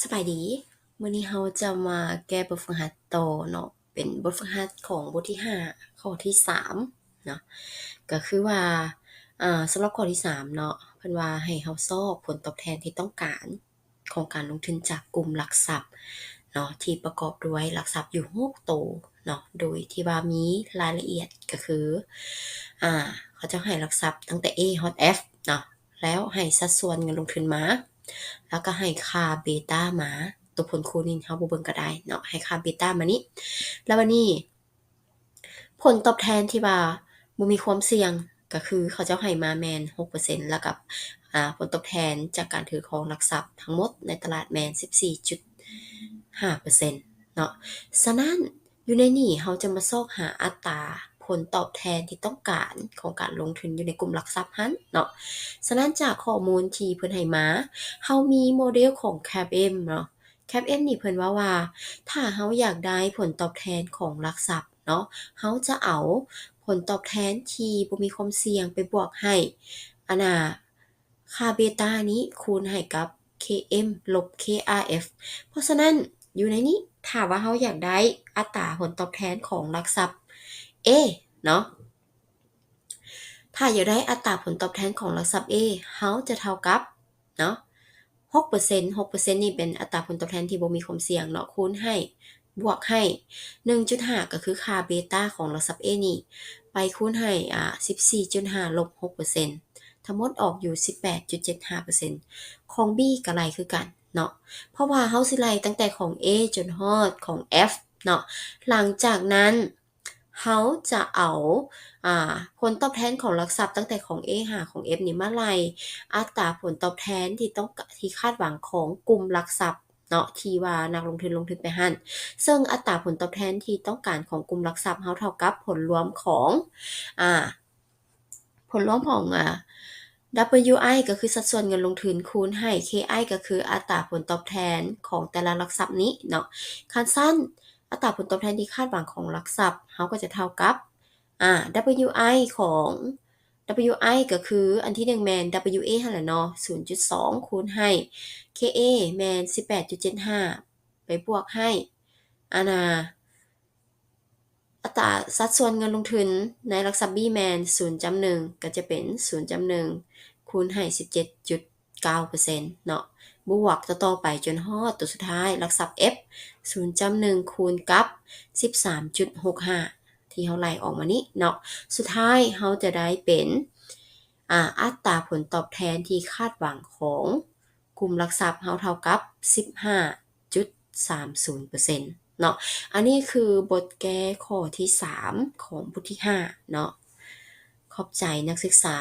ສະບາຍດີ ມື້ນີ້ເຮົາຈະມາແກ້ບົດຝຶກຫັດຕໍ່ເນາະ ເປັນບົດຝຶກຫັດຂອງບົດທີຫ້າ ຂໍ້ທີສາມເນາະ ກໍຄືວ່າ ເອີ ສຳລັບຂໍ້ທີສາມເນາະ ເພິ່ນວ່າໃຫ້ເຮົາຊອກຜົນຕອບແທນທີ່ຕ້ອງການຂອງການລົງທຶນຈາກກຸ່ມຫຼັກຊັບເນາະ ທີ່ປະກອບດ້ວຍຫຼັກຊັບຢູ່ຫົກໂຕເນາະ ໂດຍທີ່ວ່າມີລາຍລະອຽດກໍຄື ອາ ເຂົາເຈົ້າໃຫ້ຫຼັກຊັບຕັ້ງແຕ່ A ຮອດ F ເນາະ ແລ້ວໃຫ້ສັດສ່ວນເງິນລົງທຶນມາ ແລ້ວກໍໃຫ້ຄ່າເບຕາມາ ຕົວຜົນຄູນນີ້ເຮົາບໍ່ເບິ່ງກໍໄດ້ເນາະ ໃຫ້ຄ່າເບຕາມານີ້ ແລ້ວບາດນີ້ ຜົນຕອບແທນທີ່ວ່າບໍ່ມີຄວາມສ່ຽງ ກໍຄືເຂົາເຈົ້າໃຫ້ມາແມ່ນຫົກເປີເຊັນ ແລ້ວກໍ ອາ ຜົນຕອບແທນຈາກການຖືຄອງຫຼັກຊັບທັງໝົດໃນຕະຫຼາດແມ່ນສິບສີ່ຈຸດຫ້າເປີເຊັນເນາະ. ສະນັ້ນ ຢູ່ໃນນີ້ເຮົາຈະມາຊອກຫາອັດຕາຜົນຕອບແທນທີ່ຕ້ອງການຂອງການລົງທຶນຢູ່ໃນກຸ່ມຫຼັກຊັບຫັ້ນເນາະ. ສະນັ້ນຈາກຂໍ້ມູນທີ່ເພິ່ນໃຫ້ມາ ເຮົາມີໂມເດວຂອງ CAPM ເນາະ. CAPM ນີ້ເພິ່ນເວົ້າວ່າ ຖ້າເຮົາຢາກໄດ້ຜົນຕອບແທນຂອງຫຼັກຊັບເນາະ ເຮົາຈະເອົາຜົນຕອບແທນທີ່ບໍ່ມີຄວາມສ່ຽງໄປບວກໃຫ້ ອັນນ່າ ຄ່າເບຕານີ້ຄູນໃຫ້ກັບ Km ລົບ Krf. ເພາະສະນັ້ນ ຢູ່ໃນນີ້ ຖ້າວ່າເຮົາຢາກໄດ້ອັດຕາຜົນຕອບແທນຂອງຫຼັກຊັບ A ເນາະ ຖ້າຢາກໄດ້ອັດຕາຜົນຕອບແທນຂອງຫຼັກຊັບ A ເຮົາຈະເທົ່າກັບເນາະ ຫົກເປີເຊັນ ຫົກເປີເຊັນນີ້ເປັນອັດຕາຜົນຕອບແທນທີ່ບໍ່ມີຄວາມສ່ຽງເນາະ ຄູນໃຫ້ ບວກໃຫ້ ໜຶ່ງຈຸດຫ້າ ກໍຄືຄ່າເບຕາຂອງຫຼັກຊັບ A ນີ້ ໄປຄູນໃຫ້ ອາ ສິບສີ່ຈຸດຫ້າ ລົບຫົກເປີເຊັນ ທັງໝົດອອກຢູ່ສິບແປດຈຸດເຈັດຫ້າເປີເຊັນ. ຂອງ B ກໍໄລ່ຄືກັນເນາະ ເພາະວ່າເຮົາຊິໄລ່ຕັ້ງແຕ່ຂອງ A ຈົນຮອດຂອງ F ເນາະ. ຫຼັງຈາກນັ້ນ ເຮົາຈະເອົາ ອາ ຜົນຕອບແທນຂອງຫຼັກຊັບຕັ້ງແຕ່ຂອງ A ຫາຂອງ F ນີ້ມາໄລ່ອັດຕາຜົນຕອບແທນທີ່ຕ້ອງກະ ທີ່ຄາດຫວັງຂອງກຸ່ມຫຼັກຊັບເນາະ ທີ່ວ່ານັກລົງທຶນລົງທຶນໄປຫັ້ນ ເຊິ່ງອັດຕາຜົນຕອບແທນທີ່ຕ້ອງການຂອງກຸ່ມຫຼັກຊັບເຮົາເທົ່າກັບຜົນລວມຂອງ ອາ ຜົນລວມຂອງ ອາ WI ກໍຄືສັດສ່ວນເງິນລົງທຶນ ຄູນໃຫ້ KI ກໍຄືອັດຕາຜົນຕອບແທນຂອງແຕ່ລະຫຼັກຊັບນີ້ເນາະ. ຄັນຊັ້ນ ອັດຕາຜົນຕອບແທນທີ່ຄາດຫວັງຂອງຫຼັກຊັບ ເຮົາກໍຈະເທົ່າກັບ ອາ WI ຂອງ WI ກໍຄືອັນທີໜຶ່ງແມ່ນ WA ຫັ້ນແຫຼະເນາະ ສູນຈຸດສອງ ຄູນໃຫ້ KA ແມ່ນສິບແປດຈຸດເຈັດຫ້າ ໄປບວກໃຫ້ ອັນນ່າ ອັດຕາສັດສ່ວນເງິນລົງທຶນໃນຫຼັກຊັບ B ແມ່ນ ສູນຈຸດໜຶ່ງ ກໍຈະເປັນ ສູນຈຸດໜຶ່ງ ຄູນໃຫ້ ສິບເຈັດຈຸດເກົ້າເປີເຊັນເນາະ ບວກຕໍ່ໆໄປຈົນຮອດຕົວສຸດທ້າຍ ຫຼັກຊັບ F ສູນຈຸດໜຶ່ງ ຄູນກັບ ສິບສາມຈຸດຫົກຫ້າ ທີ່ເຮົາໄລ່ອອກມານີ້ເນາະ. ສຸດທ້າຍເຮົາຈະໄດ້ເປັນ ອາ ອັດຕາຜົນຕອບແທນທີ່ຄາດຫວັງຂອງກຸ່ມຫຼັກຊັບເຮົາເທົ່າກັບ ສິບຫ້າຈຸດສາມສູນເປີເຊັນເນາະ. ອັນນີ້ຄືບົດແກ້ຂໍ້ທີສາມຂອງບົດທີຫ້າເນາະ. ຂອບໃຈນັກສຶກສາ.